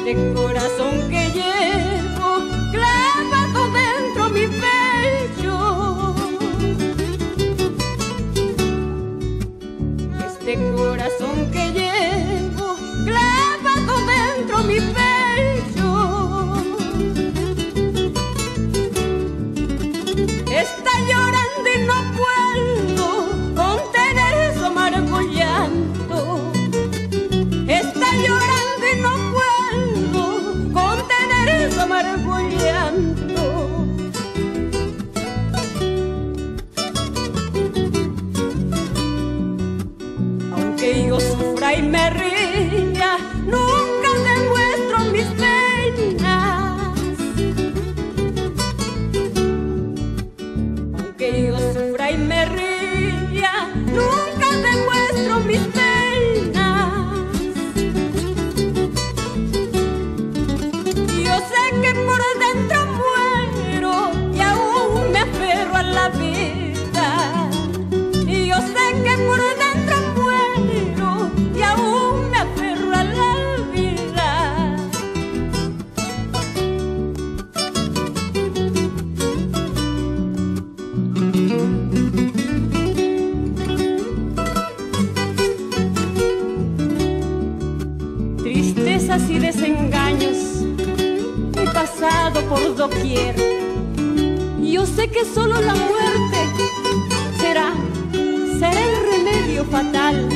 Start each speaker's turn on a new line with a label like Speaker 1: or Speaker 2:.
Speaker 1: Este corazón que llevo clavado dentro mi pecho. Este corazón que llevo clavado dentro mi pecho. Está llorando y no puedo contener su amargo llanto. Está llorando y no puedo contener su amargo llanto. Aunque yo sufra y me ría, nunca demuestro mis penas. Aunque yo sufra y me ría, nunca demuestro mis penas. Yo sé que por dentro muero y aún me aferro a la vida. Y yo sé que por dentro muero y aún me aferro a la vida. Tristezas y desengaños he pasado por doquier. Yo sé que solo la muerte será el remedio fatal.